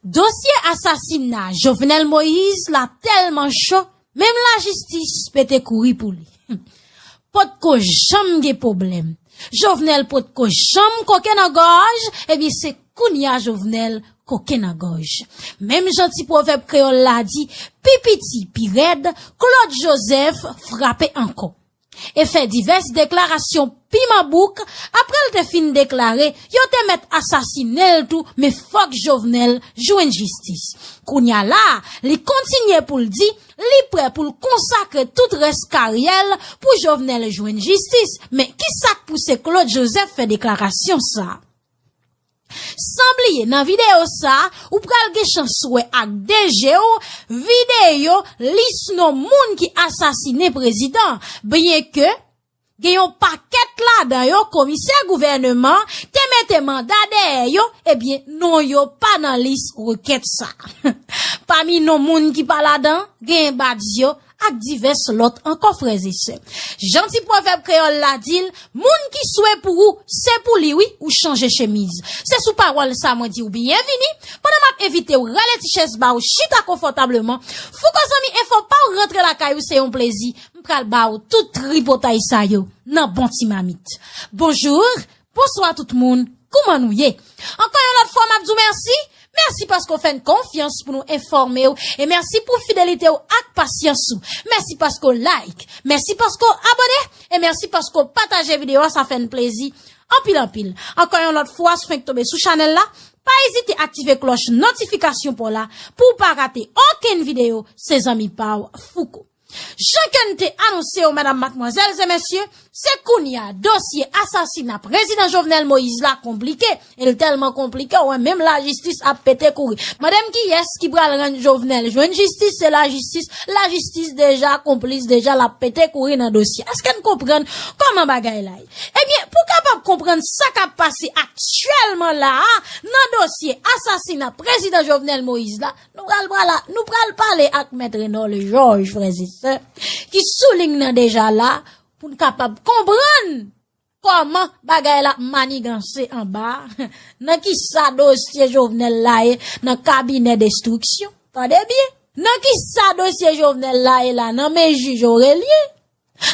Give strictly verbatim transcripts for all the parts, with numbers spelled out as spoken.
Dosye asasina Jovenel Moïse la tèlman cho, menm lajistis pete kouri pou li. Potko janm gen pwoblèm. Jovenel potko janm koke nan gòj, ebyen se kounye a Jovenel koke nan gòj. Menm jan ti pwovèb kreyòl la di, pi piti, pi rèd, Claude Joseph frape ankò. E fè divès deklarasyon piman bouk, apre l te fin deklare yo te mèt asasine l tou, men fòk Jovenel jwenn jistis. Kounye a la, li kontinye pou l di li prè pou l konsakre tout rès karyè l pou Jovenel jwenn jistis. Men ki sa k pouse Claude Joseph fè deklarasyon sa a? San bliye, nan videyo sa a, ou pral gen chans wè ak de je w videyo lis non moun ki asasinen prezidan, byenke gen yon pakèt ladan yo komisè gouvèneman te mete manda dèyè yo, ebyen non yo pa nan lis rekèt sa a. Pami non moun ki pa ladan, genyen Badio, ak divès lòt ankò, frè e sè. Jan ti pwovèb kreyòl la di l, moun ki swe pou ou, se pou li wi, ou chanje chemiz. Se sou pawòl sa mwen di w byenvini, pandan m ap envite w rale ti chèz ba w chita konfòtableman, Fouco zanmi enfo pa w rantre lakay ou se yon plezi, m pral ba w tout tripotay sa yo nan bon ti mamit. Bonjou, bonswa tout moun, kouman nou ye? Ankò yon lòt fwa m ap di w mèsi. Mèsi paske w fè n konfyans pou nou enfòme w. E mèsi pou fidelite w ak pasyans ou. Mèsi paske w like. Mèsi paske w abòne. E mèsi paske w pataje videyo a, sa fè n plezi anpil anpil. Ankò yon lòt fwa, si w fenk tonbe sou chanèl la, pa ezite aktive klòch notifikasyon pa w la pou w pa rate okenn videyo. Se zanmi pa w, Fouco. Jan ke n te anonse w, medam, madmwazèl e mesye, se kounye a dosye asasina prezidan Jovenel Moïse la konplike. E l tèlman konplike, w wè menm lajistis ap pete kouri. Mande m kiyès ki pral rann Jovenel jwenn jistis, se lajistis. Lajistis deja konplis, deja l ap pete kouri nan dosye. Èske n konprann kòman bagay la ye? Ebyen, pou kapab konprann sa k ap pase aktyèlman la a nan dosye asasina prezidan Jovenel Moïse la, Nou pral, pral, nou pral pale ak Mèt Renòl Jòj, frè e sè, ki sou liy nan deja la, pou n kapab konprann kòman bagay la ap maniganse anba a, nan kisa dosye Jovenel la ye nan kabinè destriksyon. Tande byen, nan kisa dosye Jovenel la ye la nan men jij Orelyen.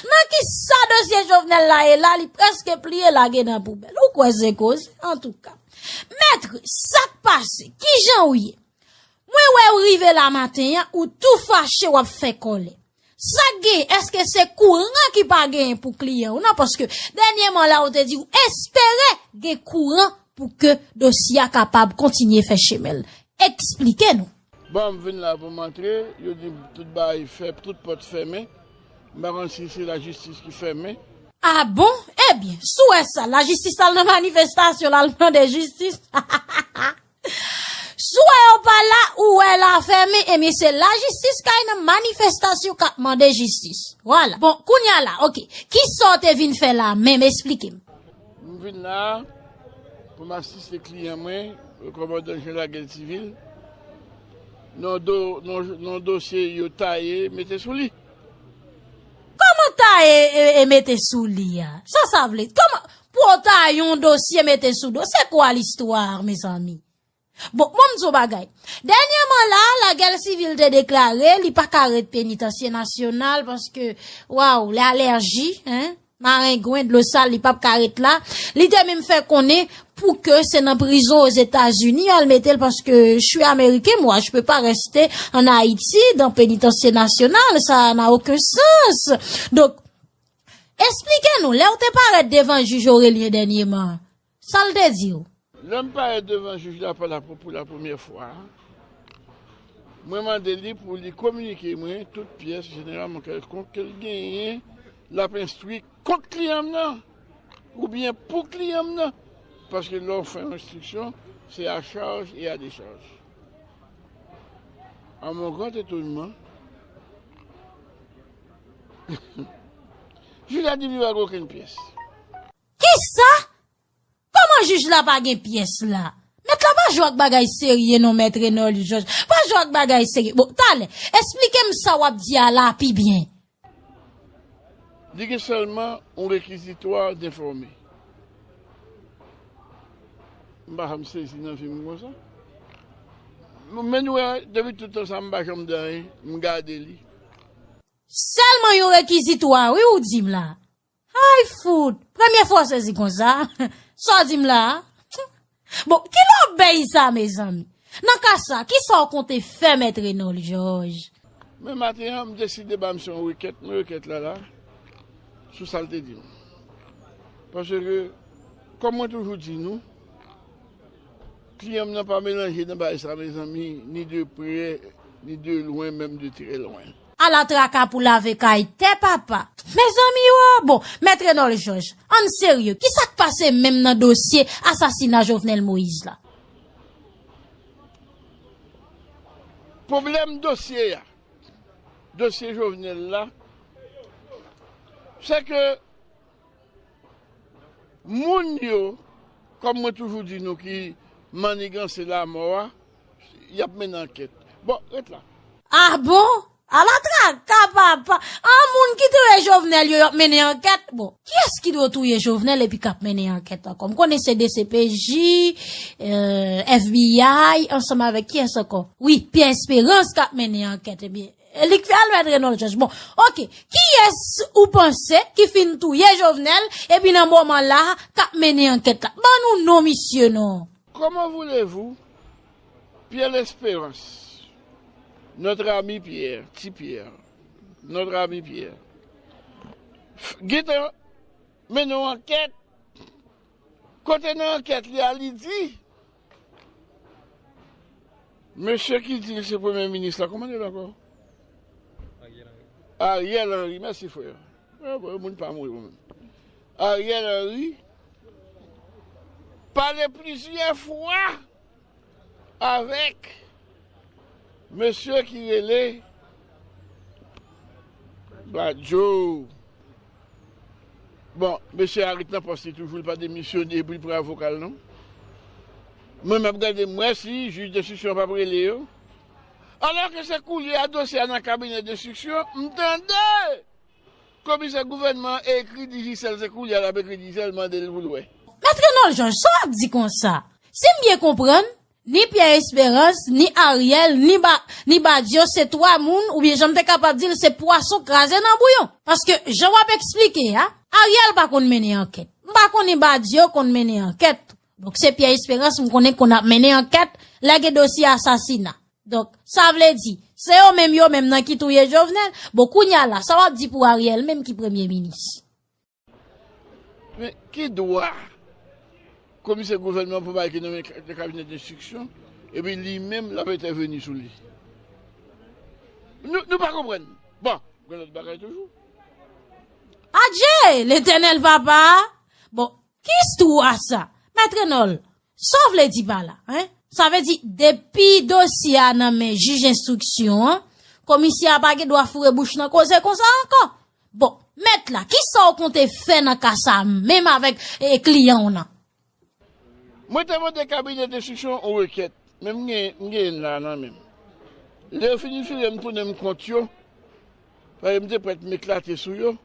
Nan kisa dosye Jovenel la ye la, li prèske pliye lage nan poubèl. Ou kwè se koze? Antouka. Mèt, sa k pase? Kijan w ye? Mwen wè w rive la maten an, ou tou fache, w ap fè kòlè. Sa k gen? Èske se kouran ki pa genyen pou kliyan w nan? Paske dènyèman la, ou te di w espere gen kouran pou ke dosye a kapab kontinye fè chemen l. Eksplike nou. Bon, m vin la pou m antre, yo di m tout bagay fè, tout pòt fèmen. M pa konn si se lajistis ki fèmen. A bon? Ebyen, si w wè sa, lajistis al nan manifestasyon, l al mande jistis. Si w wè yo pa la, ou wè la fèmen, ebyen se lajistis k al nan manifestasyon k ap mande jistis. Vwala. Bon, kounye a la, oke. Kisa w te vin fè la menm? Eksplike m. M vin la pou m asiste kliyan mwen, kòmandan Jean Laguerre Civil, nan do-, nan, nan dosye yo taye, mete sou li. Kòman taye e, e mete sou li a? Sa sa vle? Kòman pou w taye yon dosye mete sou do? Se kwa listwa, mezanmi? Bon, mwen m di w bagay. Dènyèman la, Laguerre Civil te deklare li pa ka ret Penitansye Nasyonal paske, waw, li alèji, en, marengwen, dlo sal, li p ap ka ret la. Li te menm fè konnen pou ke se nan prizon Ozetazini y al mete l paske je suis américain, moi, je peux pas rester en Haïti dans pénitencier national, ça n'a aucun sens. Donk, eksplike nou, lè w te parèt devan jij Orelyen dènyèman, sa l te di w? Lè m parèt devan jij la pou la, pou la premyè fwa, mwen mande li pou li kominike mwen tout pyès, jeneralman kèlkonk, ke l genyen, l ap enstwi kont kliyan m nan, oubyen pou kliyan m nan. Paske lè w fè yon enstriksyon, se à charge et à décharge. À mon grand étonnement, jij la di m li pa gen okenn pyès. Kisa? Kòman jij la pa gen pyès la? Mèt la pa jwe ak bagay serye non, Mèt Renòl Jòj. Pa jwe ak bagay serye. Bon, talè, eksplike m sa w ap di a la pi byen. Li gen sèlman yon rekizitwa d enfòme. M pa janm sezi nan vi m konsa. Men nou wè, depi tout tan sa, m pa janm di anyen, m gade li. Sèlman yon rekizitwa, wi, ou di m la. Ay, fout! Premye fwa w sezi konsa. Sa w di m la a? Bon, ki lòbèy sa, mezanmi? Nan ka sa, kisa w konte fè Mèt Renòl Jòj? Men maten an, m deside ba misye yon rekèt, men rekèt la la, sou sa l te di m. Paske, kòm mwen toujou di nou, kliyan m nan pa melanje nan bagay sa, mezanmi, ni de prè, ni de lwen, menm de trè lwen. Ala traka pou lave kay tè papa. Mezanmi o, bon, Mèt Renòl Jòj, ann serye, kisa k pase menm nan dosye asasina Jovenel Moïse la? Pwoblèm dosye a, dosye Jovenel la, se ke moun yo, kòm mwen toujou di nou ki manniganse lamò a, y ap mennen ankèt. Bon, ret la. Ah bon? Ala traka papa! An moun ki touye Jovenel yo, y ap mennen ankèt? Bon, kiyès ki dwe touye Jovenel epi k ap mennen ankèt ankò? M konnen se D C P J, euh, F B I, ansanm avèk kiyès ankò? Wi, Pierre Espérance k ap mennen ankèt. Ebyen, e li k fè al Mèt Renòl Jòj. Bon, oke. Kiyès ou panse ki fin touye Jovenel, epi nan moman la, k ap mennen ankèt la? Ban nou non misye non. Comment voulez-vous, Pierre Espérance, notre ami Pierre, Ti Pierre, notre ami Pierre, f- gentan mennen yon ankèt, kote nan ankèt li a, li di, mesye ki di l se premye minis la, kòman li rele ankò? Ariel Henry, mèsi frè. Eh, bon, moun pa mouri, bon. Ariel Henry pale plizyè fwa avèk mesye ki rele Badio. Bon, mesye a ret nan pòs li toujou, li pa demisyone epi li pran avoka l non. Mwen, m ap gade, m wè si jij denstriksyon p ap rele yo. Alòske se koulye a dosye a nan kabinè denstriksyon, m tande komisè gouvènman ekri Digicel, se koulye a l ap ekri Digicel, mande l pou l wè. Mèt Renòl Jòj, sa w ap di konsa? Si m byen konprann, ni Pierre Espérance, ni Ariel, ni Ba- ni Badio, se twa moun, oubyen jan m te kapab di l, se pwason kraze nan bouyon. Paske jan w ap eksplike a, Ariel pa konn mennen ankèt. M pa konnen Badio konn mennen ankèt. Donk, se Pierre Espérance m konnen konn ap mennen ankèt lè gen dosye asasina. Donk, sa vle di, se yo menm, yo menm nan ki touye Jovenel. Bon, kounye a la, sa w ap di pou Ariel menm ki premye minis? Men ki dwa komisè gouvènman pou bagay ki nan men ka- kabinè denstriksyon, epi li menm l ap entèveni sou li? Nou, nou pa konprann. Bon, gen lòt bagay toujou. Adje, Letènèl papa! Bon, ki istwa sa? Mèt Renòl, sa w vle di pa la, en? Sa vle di, depi dosye a nan men jij enstriksyon an, komisè a pa gen dwa foure bouch nan koze konsa ankò. Bon, mèt la, kisa w konte fè nan ka sa a menm avèk, e, kliyan w nan? Mwen te mande kabinè denstriksyon yon rekèt, men m gen, m gen l la nan men m. Lè yo fini file m tounen m kont yo, paske m te prèt m eklate sou yo,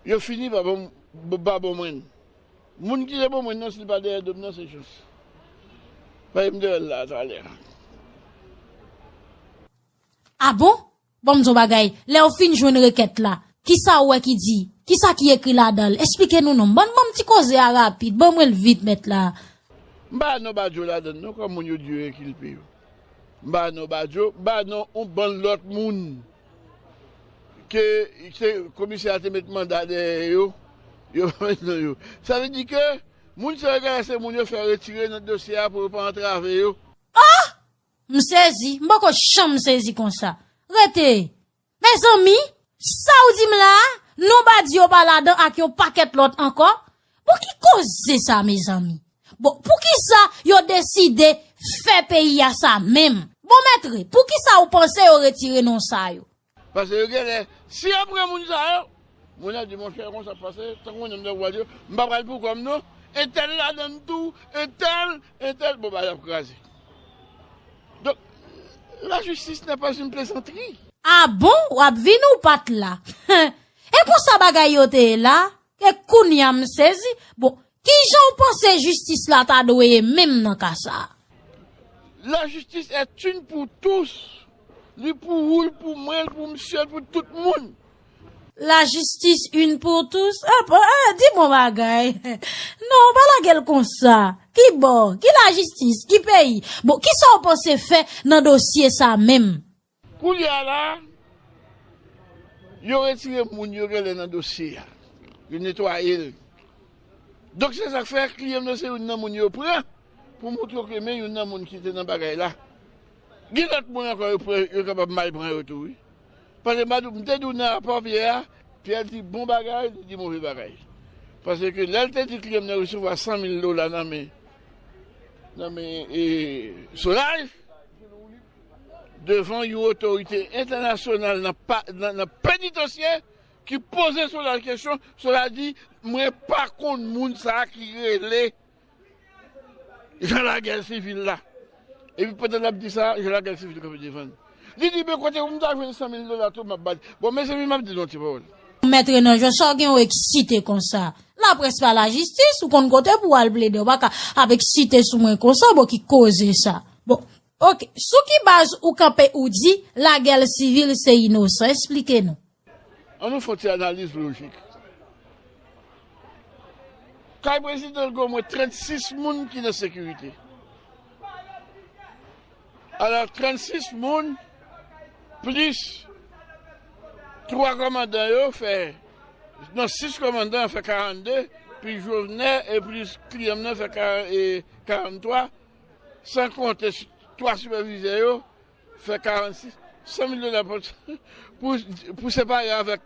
yo fini pa ban m, ba ban mwen l. Moun ki te ban mwen l nan, si l pa dèyè do m nan, se jans. Paske m te wè l la talè. A bon? Ban m di w bagay, lè w fin jwenn rekèt la, kisa w wè ki di? Kisa ki ekri ladan l? Eksplike nou non. Ban, ban m ti koze a rapid, ban mwen l vit, mèt la. M pa non Badio ladan l non, kòm moun yo di yo enkilpe yo. M pa non Badio, m pa non yon bann lòt moun ke se komisè a te met manda dèyè yo, yo pa met non yo. Sa vle di ke moun sa yo genlè se moun yo fè retire nan dosye a pou yo pa antrave yo. Oh! M sezi, m poko janm sezi konsa. Rete! Mezanmi, sa w di m la a, non Badio pa ladan ak yon pakèt lòt ankò? Bon, ki koze sa, mezanmi? Bon, poukisa yo deside fè peyi a sa menm? Bon, mètre, poukisa w panse yo retire non sa yo? Paske yo genlè, si yo pran moun sa yo, moun ap di, monchè, konsa pase, tankou moun nan pral di, m pa pral pou kò m non, entèl ladan l tou, entèl, entèl, bon, bagay ap kraze. Donk, la justice n'est pas une plaisanterie. A bon? W ap vin ou pa t la? E konsa bagay yo te ye la? E kounye a m sezi. Bon, kijan w panse jistis la ta dwe ye menm nan ka sa a? La justice est une pour tous. Li pou ou, li pou mwen, li pou misye, li pou tout moun. La justice une pour tous. Ah, bon, ah, di bon bagay. Non, pa lage l konsa. Ki bò? Ki lajistis? Ki peyi? Bon, kisa w panse fè nan dosye sa menm? Koulye a la, yo retire moun yo genlè nan dosye a. Yo netwaye l. Donk, se sa k fè kliyan m nan se youn nan moun yo pran pou moutre w ke men youn nan moun ki te nan bagay la. Gen lòt moun ankò yo pran, yo kapab mal pran yo tou, wi. Paske m a di w, m te di w nan rapò Pyè a, Pyè di bon bagay, li di move bagay. Paske lè l te di kliyan m nan resevwa san mil dola nan men, nan men, e, Solaj, devan yon otorite entènasyonal nan pa, nan, nan penitansye ki poze Solaj kesyon, Solaj di, "Mwen pa konn moun sa a ki rele jan lagè sivil la." Epi pandan l ap di sa, jan lagè sivil kanpe devan l. Li di, "Men kote pou m ta jwenn san mil dola tou, m ap ba li." Bon, mezanmi, m ap di nou yon ti pawòl. Mèt Renan, jan sa w gen w eksite konsa? Laprès pa lajistis, ou konn kote pou w al plede, w pa ka ap eksite sou mwen konsa, bon, ki koze sa? Bon, oke, sou ki baz ou kanpe ou di lagè sivil se inosan? Esplike nou. Ann nou fè yon ti analiz lojik. Kay prezidan gen omwen trannsis moun ki nan sekirite. Alò, trannsis moun plis twa kòmandan yo fè, non, sis kòmandan fè karannde, pi Jovenel e plis kliyan m nan fè ka-, e, karanntwa, san konte twa sipèvizè yo, fè karannsis, san mil dola pou, pou, pou separe avèk,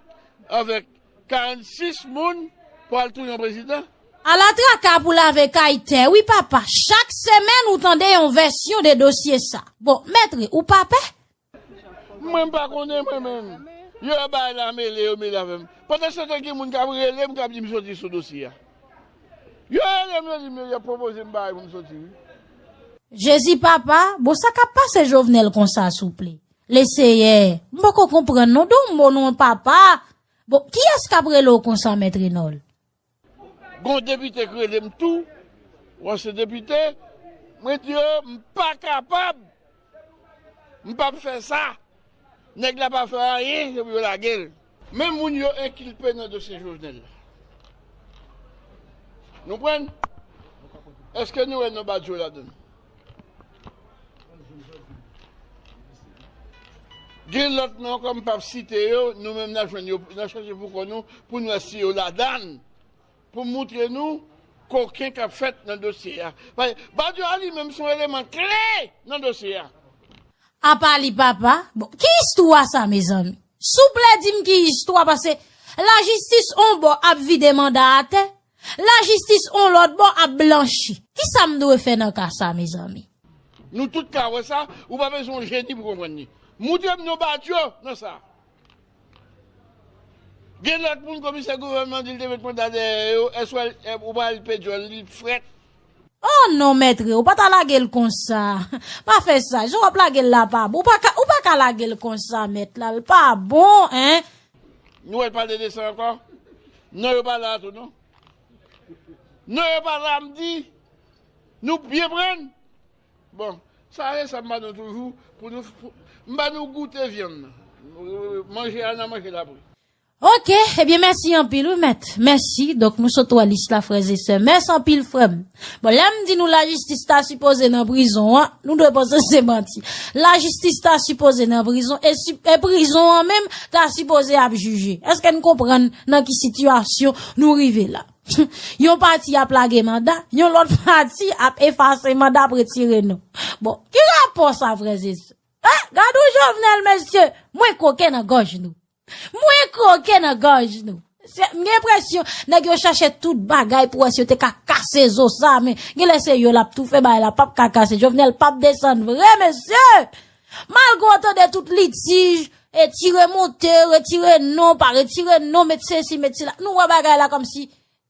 avèk karannsis moun pou al touye yon prezidan. Ala traka pou lave kay tè, wi papa. Chak semèn ou tande yon vèsyon de dosye sa. Bon, mèt, ou pa pè? Mwen, m pa konnen, mwen menm. Yo bay la mele, yo mele avè m. Pandan se tan, gen moun k ap rele m, k ap di m soti sou dosye a. Yo rele m, yo di m, yo pwopoze m bagay pou m soti, wi. Jezi papa, bon, sa k ap pase Jovenel konsa, souple? Leseyè, m poko konprann non, di yon mo non, papa. Bon, kiyès k ap rele w konsa, mèt Renòl? Gon depite k rele m tou, yon ansyen depite, mwen di yo, m pa kapab, m p ap fè sa. Nèg la pa fè anyen, se pou yo lage l. Men moun yo enkilpe nan dosye Jovenel la. Nou konprann? Èske nou wè non Badio ladan l? Gen lòt non ankò, m p ap site yo, nou menm n a jwenn yo, n a chèche pou kò nou, pou n wè si yo ladan l, pou moutre nou koken k ap fèt nan dosye a. Paske Badio a li menm se yon eleman kle nan dosye a. Apa li papa? Bon, ki istwa sa, mezanmi? Souple di m ki istwa, paske lajistis on bò ap vide manda atè, lajistis on lòt bò ap blanchi. Kisa m dwe fè nan ka sa, mezanmi? Nou tout ka wè sa, ou pa bezwen yon jeni pou konprann li. Moutre m non Badio nan sa. Gen lòt moun komisè gouvènman di l te met manda dèyè yo, èske w al, ou pa al pè dyòl li frèt? Oh non, mèt, ou pa ta lage l konsa. Pa fè sa, jan w ap lage l la pa bon. Ou pa ka, ou pa ka lage l konsa, mèt la, l pa bon, en. Nou wè l pale de sa ankò? Non, yo pa la tou, non. Non, yo pa la, m di. Nou byen pran. Bon, sa e sa m ba nou toujou, pou nou, pou, m ba nou goute vyann nan. Manje a, n a manje l apre. Oke, ebyen, mèsi anpil, wi, mèt. Mèsi. Donk, nou sot wè lis la, frè e sè. Mèsi anpil, frè m. Bon, lè m di nou lajistis ta sipoze nan prizon an, nou dwe panse se manti. Lajistis ta sipoze nan prizon, e si, e prizon an menm ta sipoze ap jije. Èske n konprann nan ki sitiyasyon nou rive la? Yon pati ap lage manda, yon lòt pati ap efase manda, ap retire non. Bon, ki rapò sa, frè e sè? Eh, gad yon Jovenel, mesye! Mwen koke nan gòj nou. Mwen koke nan gòj nou. Se, m gen enpresyon, nèg yo chache tout bagay pou wè si yo te ka kase zo sa, men genlè se yo l ap toufe, bagay la p ap ka kase. Jovenel p ap desann vre, mesye! Malgre w tande tout litij, e tire monte, retire non, pa retire non, met sesi, met sela. Nou wè bagay la kòmsi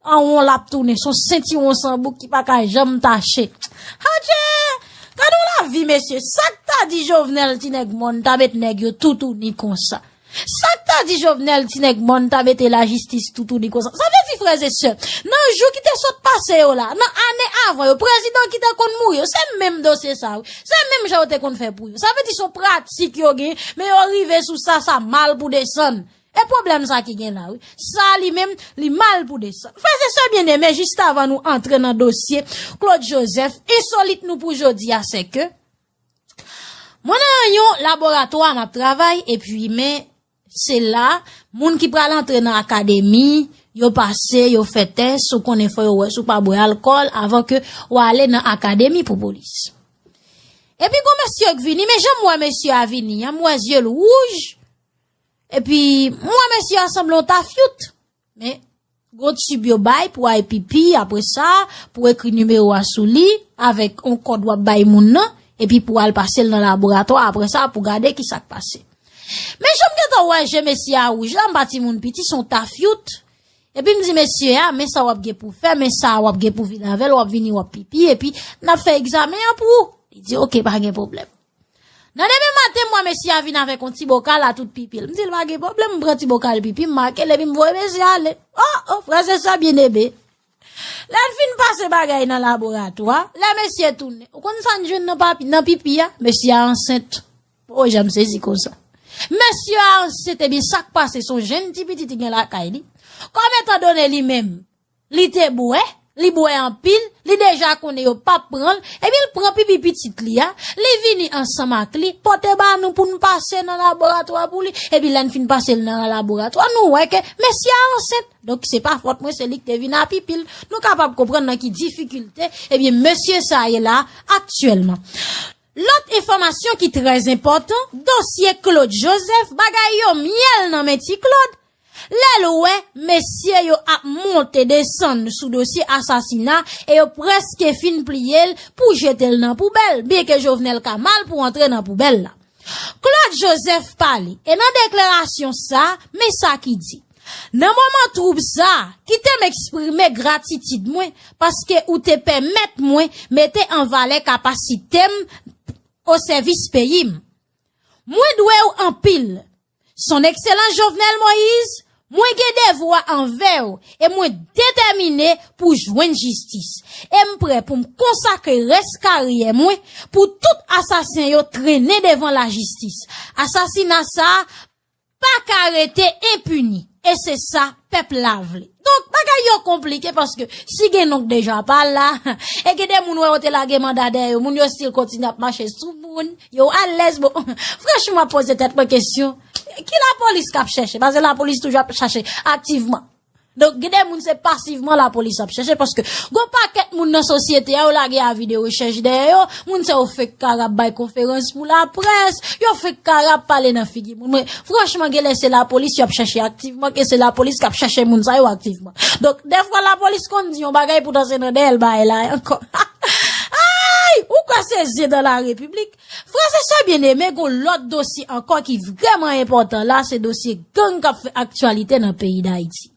an won l ap tounen, se yon sentiwon san bouk ki pa ka janm tache. Adje! Gade yon lavi, mesye. Sa k ta di Jovenel, ti nèg mòn, ta met nèg yo toutouni konsa? Sa k ta di Jovenel, ti nèg mòn, ta mete lajistis toutouni konsa? Sa vle di frè e sè. Nan jou ki te sot pase yo la, nan ane avan yo, prezidan ki te konn mouri yo, se menm dosye sa, wi. Se menm jan yo te konn fè pou yo. Sa vle di se yon pratik yo gen, men yo rive sou sa, sa mal pou desann. E pwoblèm sa ki gen la, wi. Sa li menm, li mal pou desann. Frè e sè byeneme, jis avan nou antre nan dosye Claude Joseph, ensolit nou pou jodi a, se ke mwen nan yon laboratwa m ap travay, epi men se la, moun ki pral antre nan akademi, yo pase, yo fè tès, ou konnen fò yo wè si w pa bwè alkòl avan ke w ale nan akademi pou polis. Epi gon mesye k vini, men jan m wè mesye a vini an, m wè zye l wouj, epi m wè mesye a sanble yon tafyout. Men, gon tib yo bay pou al pipi, apre sa, pou ekri nimewo a sou li, avèk yon kòd w ap bay moun nan, epi pou al pase l nan laboratwa, apre sa, pou gade ki sa k pase. Men jan m gentan wè je mesye a wouj la, m pa timoun piti, se yon tafyout. Epi m di mesye a, men sa w ap gen pou fè, men sa w ap gen pou vin avè l, w ap vini, w ap pipi, epi n ap fè egzamen an pou ou. Li di, oke, pa gen pwoblèm. Nan demen maten, m wè mesye a vin avèk yon ti bokal a tout pipi l. M di l, pa gen pwoblèm, m pran ti bokal pipi, m make l, epi m voye mesye a ale. O, o, frè e sè byeneme. Lè n fin pase bagay nan laboratwa, lè mesye tounen, ou konn sa n jwenn nan papi, nan pipi a? Mesye a ansent. O, jan m sezi konsa. Mesye a ansent, ebyen, sa k pase, se yon jenn ti pitit ki gen lakay li. Kòm etan done li menm, li te bwè, li bwè anpil, li deja konnen yo p ap pran l, ebyen, l pran pipi pitit li a, li vini ansanm ak li, pote ba nou pou n pase nan laboratwa pou li, epi lè n fin pase l nan laboratwa, nou wè ke mesye a ansent. Donk, se pa fòt mwen, se li ki te vin a pipi l. Nou kapab konprann nan ki difikilte, ebyen, mesye sa a ye la aktyèlman. Lòt enfòmasyon ki trè enpòtan, dosye Claude Joseph, bagay yo myèl nan men Ti Claude. Lè l wè mesye yo ap monte desann sou dosye asasina e yo prèske fin pliye l pou jete l nan poubèl, byenke Jovenel ka mal pou antre nan poubèl la. Claude Joseph pale, e nan deklarasyon sa, men sa ki di, nan moman twoub sa, kite m eksprime gratitid mwen paske ou te pèmèt mwen mete an valè kapasite m o sèvis peyi m. Mwen dwe w anpil. Son Ekselans Jovenel Moïse, mwen gen devwa anvè w e mwen detèmine pou jwenn jistis. E m prè pou m konsakre rès karyè mwen pou tout asasen yo trennen devan lajistis. Asasina sa a pa ka rete enpini. E se sa pèp la vle. Donk, bagay yo konplike paske si gen nonk deja pa la, e gen de moun wè yo te lage manda dèyè yo, moun yo still kontinye ap mache sou moun, yo alèz, bon, franchman, poze tèt mwen kesyon, ki lapolis k ap chèche? Paske lapolis toujou ap chache aktivman. Donk, gen de moun se pasivman lapolis ap chèche, paske gon pakèt moun nan sosyete a, yo lage avi de rechèch dèyè yo, moun sa yo fenk ka rap bay konferans pou laprès, yo fenk ka rap pale nan figi moun. Men, franchman, genlè se lapolis y ap chèche aktivman, ke se lapolis k ap chèche moun sa yo aktivman. Donk, dèfwa lapolis konn di yon bagay, poutan se nan dèyè l bagay la ankò. Ay! Ou kwè se zye dan la repiblik? Frè e sè byeneme, gon lòt dosye ankò ki vrèman enpòtan la, se dosye gang k ap fè aktyalite nan peyi Dayiti.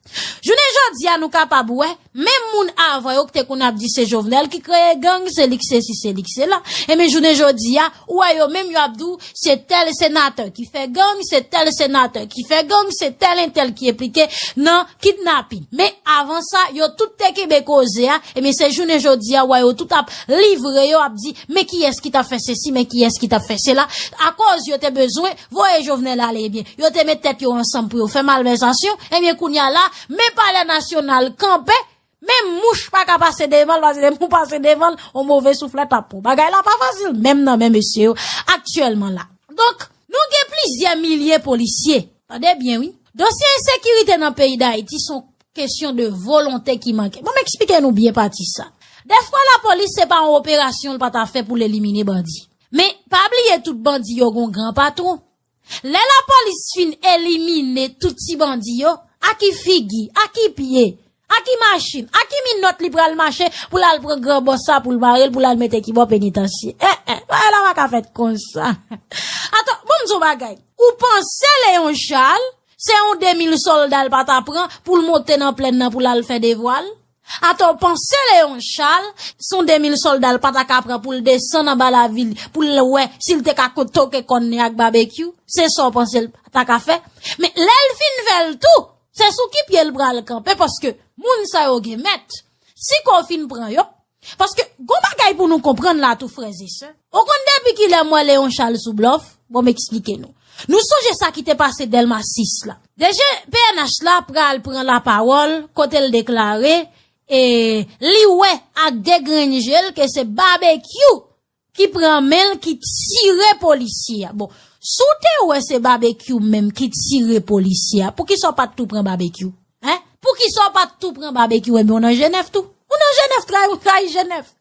Jounen jodi a, nou kapab wè, menm moun avan yo ki te konn ap di se Jovenel ki kreye gang, se li k sesi, se li k sela. Ebyen, jounen jodi a, ou wè yo menm yo ap di w, se tèl senatè ki fè gang, se tèl senatè ki fè gang, se tèl entèl ki enplike nan kidnapin. Men avan sa, yo tout te kenbe koze a, ebyen, se jounen jodi a, ou wè yo tout ap livre yo, ap di, men kiyès ki t ap fè sesi, men kiyès ki t ap fè sela. Akoz yo te bezwen voye Jovenel ale, ebyen, yo te met tèt yo ansanm pou yo fè malvèzasyon, ebyen, kounye a la, men Palè Nasyonal kanpe, menm mouch pa ka pase devan l, paske depi w pase devan l, yon move souflèt ap pran w. Bagay la pa fasil, menm nan men mesye yo, aktyèlman la. Donk, nou gen plizyè milye polisye. Tande byen, wi. Dosye ensekirite nan peyi Dayiti se yon kesyon de volonte ki manke. Bon, m eksplike nou byen pati sa. Dèfwa lapolis se pa yon operasyon l pa ta fè pou l elimine bandi. Men, pa bliye tout bandi yo gon gran patwon. Lè lapolis fin elimine tout ti bandi yo, a ki figi, a ki pye, a ki machin, a ki minòt li pral mache pou l al pran gran bòs sa pou l mare l, pou l al mete ki bò penitansye? Eh, eh, bagay la pa ka fèt konsa. Atann, bon, m di w bagay. Ou panse Léon Charles, se yon de mil sòlda l pa ta pran pou l monte nan plèn nan pou l al fè devwa l? Atann, w panse Léon Charles, se yon de mil sòlda l pa ta ka pran pou l desann anba lavil, pou l wè si l te ka ko-, toke kòn li ak babekyou? Se sa w panse l ta ka fè? Men lè l fin fè l tou, Se sou ki pye l pral kanpe, paske moun sa yo gen mèt. Si ke w fin pran yo, paske gon bagay pou nou konprann la tou, frè e sè. Ou konn depi kilè m wè Léon Charles sou blòf? Bon, m eksplike nou. Nou sonje sa ki te pase Dèlma sis la. D G P N H la pral pran lapawòl kote l deklare e li wè ak de grenn je l ke se Babekyou ki pran men l, ki tire polisye a. Bon, si w te wè se Babekyou menm ki tire polisye a, poukisa w pa t tou pran Babekyou? Hein? Poukisa w pa t tou pran Babekyou? Ebyen, ou nan Jenèf tou. Ou nan Jenèf, trayi, ou trayi Jenèf.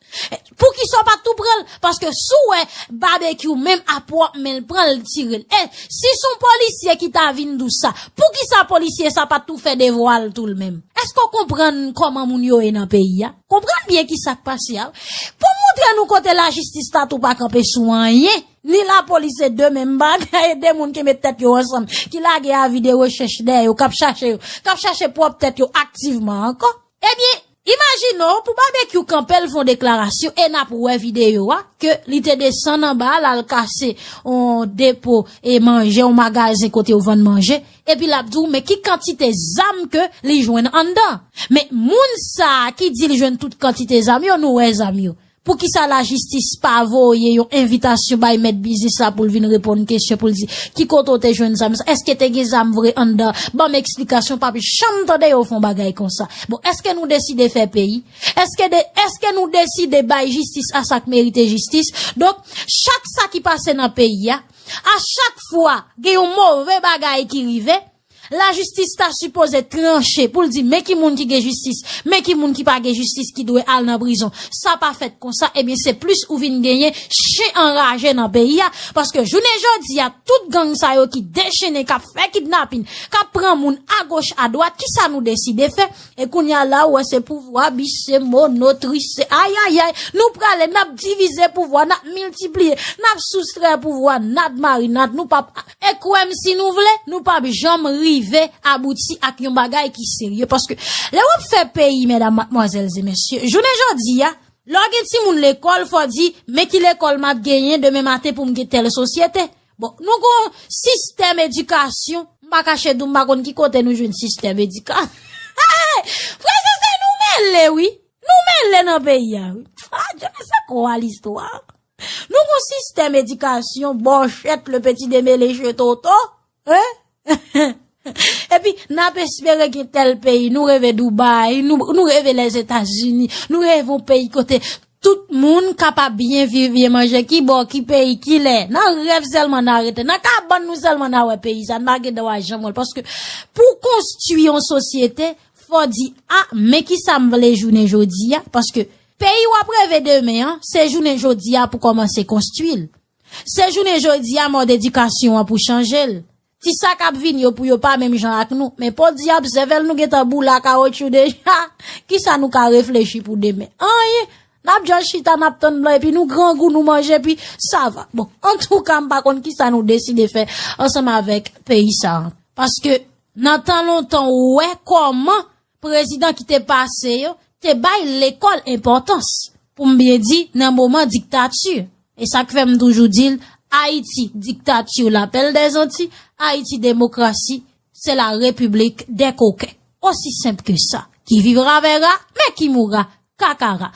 Poukisa w pa t tou pran l? Paske si w wè Babekyou menm a pwòp men l pran l tire l. E si se yon polisye ki ta vin di w sa, poukisa polisye sa pa t tou fè devwa l tou l menm? Èske w konprann kòman moun yo ye nan peyi a? Konprann byen ki sa k pase a. Pou montre nou kote lajistis la tou pa kanpe sou anyen, ni lapolis se de menm bagay, de moun ki met tèt yo ansanm, ki lage avi de rechèch dèyè yo, k ap chache yo, k ap chache pwòp tèt yo aktivman ankò. Ebyen, imajine w pou Babekyou kanpe l fè yon deklarasyon e n ap wè videyo a, ke li te desann anba l al kase yon depo e manje, yon magazen kote yo vann manje, epi l ap di w, men ki kantite zam ke li jwenn anndan. Men moun sa a ki di l jwenn tout kantite zam yo, nou wè zam yo. Poukisa lajistis pa voye yon envitasyon bay mèt biznis la pou l vin reponn kesyon, pou l di, ki kote w te jwenn zam sa? Èske te gen zam vre anndan? Ban m eksplikasyon, pa janm tande yo fè yon bagay konsa. Bon, èske nou deside fè peyi? Èske de, èske nou deside bay jistis a sa k merite jistis? Donk, chak sa ki pase nan peyi a, a chak fwa gen yon move bagay ki rive, lajistis ta sipoze tranche pou l di men ki moun ki gen jistis, men ki moun ki pa gen jistis ki dwe al nan prizon. Sa pa fèt konsa, ebyen se plis ou vin genyen chen anraje nan peyi a, paske jounen jodi a, tout gang sa yo ki dechennen, k ap fè kidnapin, k ap pran moun agoch adwat, kisa nou deside fè? E kounye a la, ou wè se pouvwa, bis, se mono, tris, se ayayay. Nou prale, n ap divize pouvwa, n ap miltipliye, n ap soustrè pouvwa, nad marinad, nou p ap, e kwè m si nou vle, nou p ap janm rive abouti ak yon bagay ki serye. Paske lè w ap fè peyi, medam, madmwazèl e mesye, jounen jodi a, lè w gen timoun lekòl, fò w di, men ki lekòl m ap genyen demen maten pou m gen tèl sosyete. Bon, nou gon sistèm edikasyon, m pa kache di w, m pa konn ki kote nou jwenn sistèm edika-, Frè e sè, nou mele, wi. Nou mele nan peyi a, wi. Ah, je ne sais quoi, listwa. Nou gon sistèm edikasyon, bòchèt, le petit démêlé chez Toto. Hein? Epi, n ap espere gen tèl peyi, nou reve Dubai, nou, nou reve Lèzetazini, nou reve yon peyi kote tout moun kapab byen viv, byen manje, ki bò, ki peyi, ki lè. Nan rèv sèlman n a rete, nan kabann nou sèlman n a wè peyi sa, n pa gen dwa janm wè l. Paske pou konstwi yon sosyete, fò di, a, men kisa m vle jounen jodi a, paske peyi w ap reve demen an, se jounen jodi a pou kòmanse konstwi l. Se jounen jodi a mòd edikasyon an pou chanje l. Ti sa k ap vini yo pou yo pa menm jan ak nou. Men podyab, sèvèl nou gentan boule a kawotchou deja. Kisa nou ka reflechi pou demen? Anyen. N ap djòl chita, n ap tann blan, epi nou grangou, nou manje, epi sa va. Bon, antouka, m pa konn kisa nou deside fè ansanm avèk peyi sa a. Paske nan tan lontan, ou wè kòman prezidan ki te pase yo te bay lekòl enpòtans, pou m byen di, nan moman diktati. E sa k fè m toujou di l, Ayiti, diktati, lapèl dèzanti, Ayiti, demokrasi, se la repiblik dè koken. Osi senp ke sa. Qui vivra verra, mais qui mourra, kakara.